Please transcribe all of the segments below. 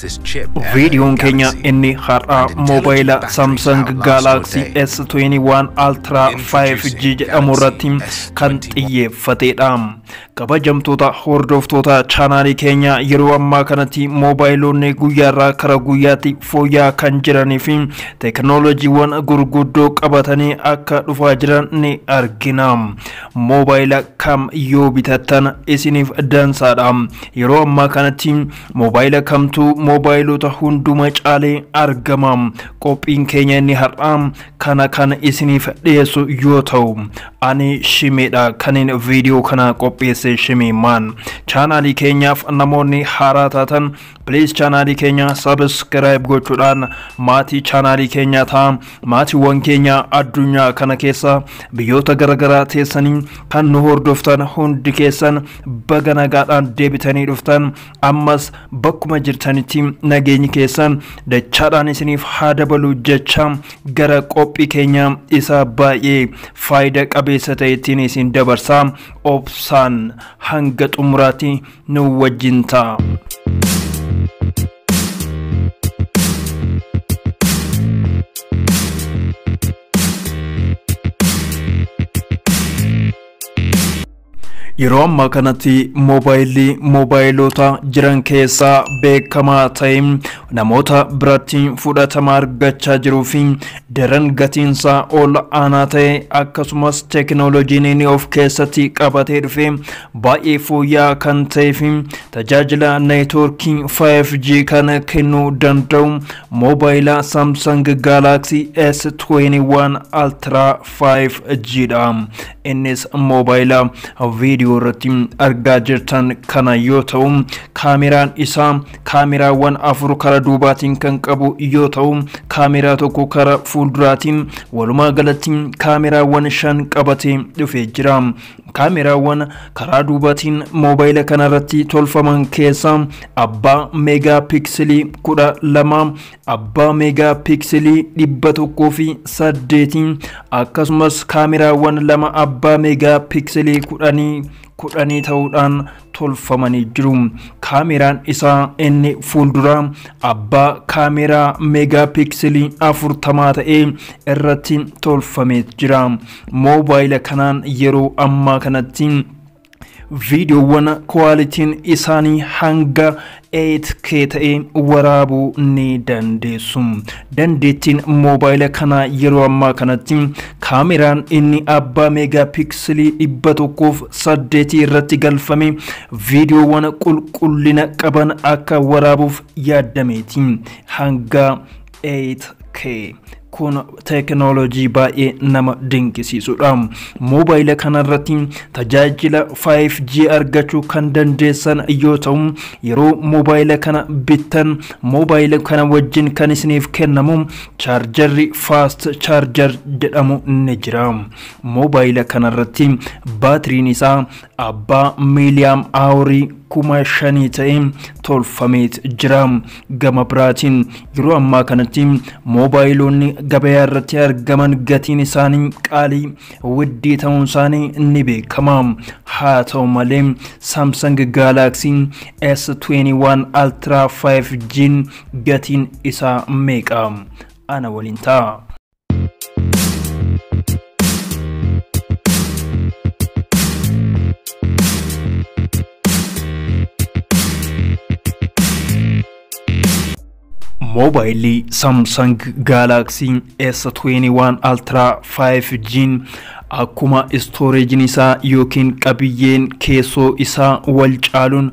Fastest chip ever in Viidiyoon keenya Galaxy. Inni har'aa And intelligent moobaayila batteries Samsung outlast your Galaxy day. S21 Ultra 5G jedhamu irratti kan xiyyeeffatedha. Kabajamtoota hordoftoota chaanaalii keenya, yeroo ammaa kanatti moobaayilonni guyyaarraa kara guyyaatti fooyya'aa kan jiranii fi teekinooloojiiwwan gurguddoo qabatanii akka dhufaa jiran ni argina. Moobaayila kam yoo bitattan isiniif dansaadha? Yeroo ammaa kanatti moobaayila kamtuu moobaayilota hunduma caalee argama? Qophiin keenya inni har'aa kana kan isiniif dhiyeessu yoo ta'u, ani Shimeedha kanin viidiyoo kana qopheesse, Shimeemaan. Chaanaalii keenyaaf namoonni haaraa taatan, please chaanaalii keenya subscribe gochuudhaan maatii chaanaalii keenyaa ta'a. Maatiiwwan keenya addunyaa kana keessa biyyoota garaagaraa teessanii kan nu hordoftan hundi keessan, baga nagaadhaan deebitanii dhuftan. Ammas bakkuma jirtanitti nageenyi keessan dachaadhaan isiniif haa dabalu jecha, gara qophii keenya isa baay'ee faayida qabeessa ta'ettiin isin dabarsaa. Obsaan hanga xumuraatti nu wajjin ta'a. Yeroo ammaa kanatti moobaayilli moobaayilota jiran keessaa beekamaa ta'e, namoota biratti fudhatama argachaa jiruu fi daran gatiinsaa ol aanaa ta'e, akkasumas teekinooloojiin inni of keessatti qabatee dhufe baay'ee fooyya'aa kan ta'ee fi tajaajila neetwoorkii 5G kan kennuu danda'u moobaayila Samsung Galaxy S21 Ultra 5G dha. Innis moobaayila viidiyoo irratti argaa jirtan kana yoo ta'u, kaameraan isaa kaameraawwan afur kara duubaatiin kan qabu yoo ta'u, kaameraa tokko kara fuulduraatiin, walumaa galatti kaameraawwan shan qabatee dhufee jira. Kaameraawwan karaa duubaatiin moobaayila kanarratti tolfaman keessaa abbaa meegaa piiksilii 12, abbaa meegaa piiksilii 108, akkasumas kaameraawwan lama abbaa meegaa piiksilii 10 10 ta'uudhaan tolfamanii jiru. Kaameraan isaa inni fuulduraa abbaa kaameraa meegaa piiksilii 40 ta'ee irratti tolfamee jira. Moobaayila kanaan yeroo ammaa kanatti viidiyoowwan kwaalitiin isaanii hanga 8K ta'e waraabuu ni dandeessu. Dandeettiin moobaayila kanaa yeroo ammaa kanatti kaameraan inni abbaa meegaa piiksilii 108 irratti galfame viidiyoowwan qulqullina qaban akka waraabuuf yaadameeti. Hanga 8K kun teekinooloojii baay'ee nama dinqisiisudha. Moobaayila kanarratti tajaajila 5G argachuu kan dandeessan yoo ta'u, yeroo moobaayila kana bittan moobaayila kana wajjin kan isiniif kennamu chaarjarri fast charger jedhamu ni jira. Moobaayila kanarratti baatiriin isaa abbaa milliamp hourii 5000 ta'e tolfamee jira. Gama biraatiin yeroo ammaa kanatti moobaayilonni gabayaa irratti argaman gatiin isaanii qaalii widdii ta'uun isaanii ni beekama. Haa ta'u malee, Samsung Galaxy S21 Ultra 5G gatiin isaa meeqa? Ana waliin ta'a. Moobaayilii Samsung Galaxy S21 Ultra 5G akkuma istooreejiin isaa yookiin qabiyyeen keessoo isaa wal caaluun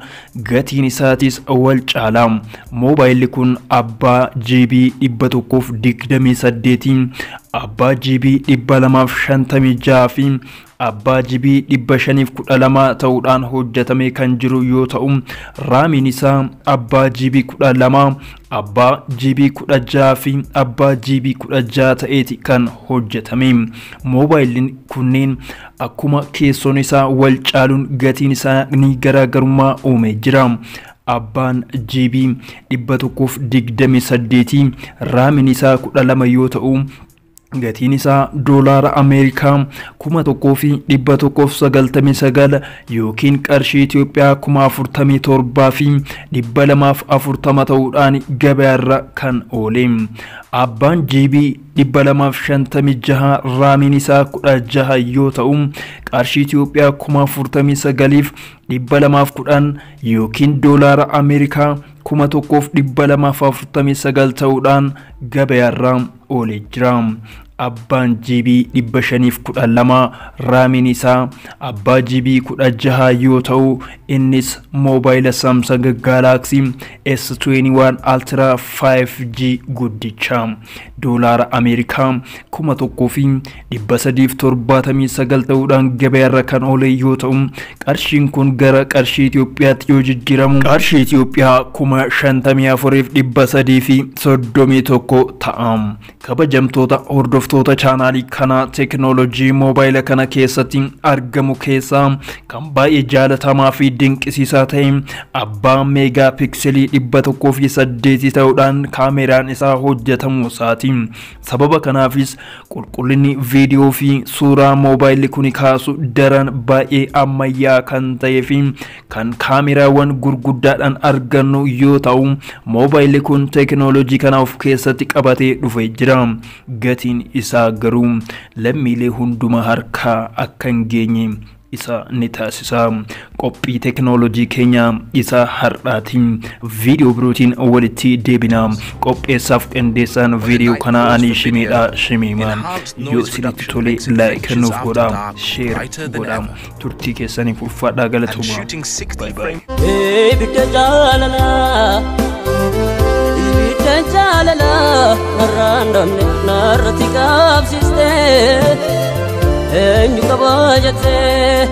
gatiin isaatis wal caala. Moobaayilli kun abbaa GB 128, abbaa GB 256 fi abbaa GB 512 ta'uudhaan hojjetamee kan jiru yoo ta'u, raamiin isaa abbaa GB 12, abbaa GB 16 fi abbaa GB 16 ta'eeti kan hojjetame. Moobaayiliin kunneen akkuma keessoon isaa wal caaluun gatiin isaa ni garaagarummaa uumee jira. Abbaan GB 128 raamiin isaa 12 yoo ta'u, Gatiin isaa doolaara Ameerikaa 1199 yookiin qarshii Itoophiyaa 47,240 ta'uudhaan gabaarra kan oole. Abbaan GB 256 raamiin isaa 16 yoo ta'u, qarshii Itoophiyaa 49,210 yookiin doolaara Ameerikaa 1249 ta'uudhaan gabaarra oolee jira. Abbaan GB 512 raamiin isaa abbaa GB 16 yoo ta'u, innis moobaayila Samsung Galaxy S21 Ultra 5G guddicha doolaara Ameerikaa 1379 ta'uudhaan gabaarra kan oole yoo ta'u, qarshiin kun gara qarshii Itoophiyaatti yoo jijjiiramu qarshii Itoophiyaa 54,331 ta'a. Kabajamtoota hordoftoota chaanaalii kanaa, teekinooloojii moobaayila kana keessatti argamu keessaa kan baay'ee jaalatamaa fi dinqisiisaa ta'e abbaa meegaa piikselii 108 ta'uudhaan kaameraan isaa hojjetamuu isaati. Sababa kanaafis qulqullinni viidiyoo fi suuraa moobaayilli kun kaasu daran baay'ee ammayyaa kan ta'ee fi kan kaameraawwan gurguddaadhaan argannu yoo ta'u, moobaayilli kun teekinooloojii kana of keessatti qabatee dhufee jira. Gatiin isaa garuu lammiilee hundumaa harkaa akka hin geenye isa ni taasisa. Qophii teekinooloojii keenya isa har'aatiin viidiyoo birootiin walitti deebina. Qopheessaaf qindeessaan viidiyoo kanaa ani Shimeedha Shimeemaan. Yoo isinitti tole like nuuf godha, share godha. Turtii keessaniif ulfaadhaa, galatooma. Shooting 60 Bye bye. Ibidda jaalalaa, ibidda jaalalaa narraan dhabne narratti qabsiiste, eenyu qabaa jettee.